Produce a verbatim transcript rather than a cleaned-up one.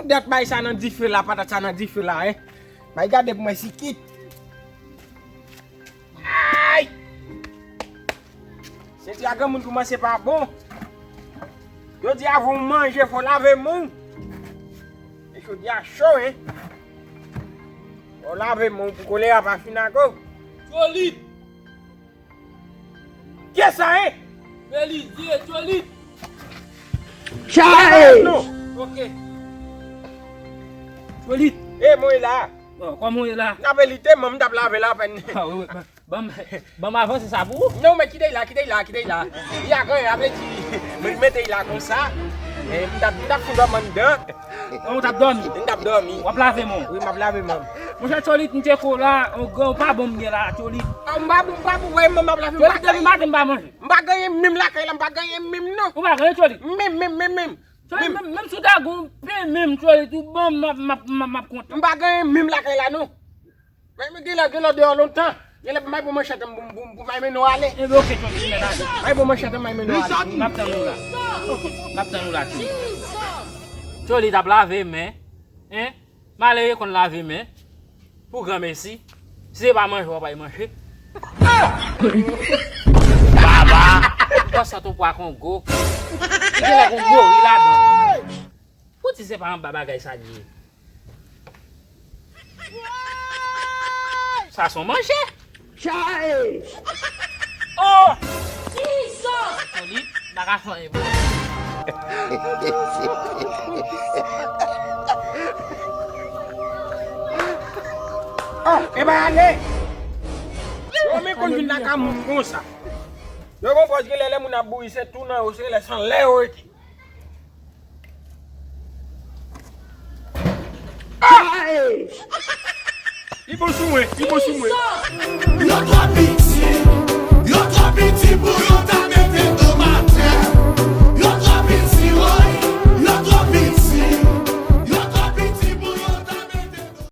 Dat bay sa nan dife la, patat sa nan dife la, en. Bay gade pou mwen si kit. Ay! Senti a granmoun koumanse pa bon. Yo di avan w manje, fò w lave men w. E jodi a cho, en. Fò w lave men w pou kolera pa fin ak ou. Tcholit! Kiyès sa ye? Belize, Tcholit. Chae! Non. Ok. Tcholit. E, mwen la. Bon, kòman w ye la? N ap elite, mwen, m t ap lave la apèn. Ah, wi, wi. Ban m, ban m avanse sa pou ou. Non, men kite l la, kite l la, kite l la. Li a ganyen, a vle di, mwen mete l la konsa. E, m t ap, m t ap fout dòmi anndan. Ou t ap dòmi? M t ap dòmi. W ap lave men w? Wi, m ap lave men m. Monchè Tcholit, m tcheke w la, ou gran, ou pa bon m gen la, Tcholit. Ah, m pa bon, m pa bon, wè, m ap lave, m pa Tcholit, depi maten m pa manje. M pa gen anyen menm lakay la, m pa gen anyen menm non. Ou pa gen anyen, Tcholit? Menm, menm, menm, menm. Tcholit, menm, menm si w ta gen yon pen menm, Tcholit, ou ban m, m ap, m ap, m ap, m ap kontan. M pa gen anyen menm lakay la non. Men, men, gen lè, gen lè deyò lontan. Gen lè, m ay pran manchèt m pou, pou, pou m ay mennen w ale. Enben, ok, Tcholit, mèt ale. M ay pran manchèt m, m ay mennen w ale. M ap tann ou la. M ap tann ou la, Tcholit. Tcholit ap lave men, en? Malere konn lave men. Pou granmesi. Si se pa manje, w ap al manje. Baba! Ou konn santi yon pwa Kongo. Li gen lè gon gori ladan. Ou di se pa anba bagay sa l ye. Sa se yon manje. Chae! Oh! Tcholit, m pa ka fè anyen pou ou. Ah, e bay ale! Yo men konn vin lakay moun konsa. Yo gon pòz gen lè, lè moun ap bouyi, se tou nan yo, se lè san lè yo rete. Ah! Li bon sou mwen, li bon sou mwen.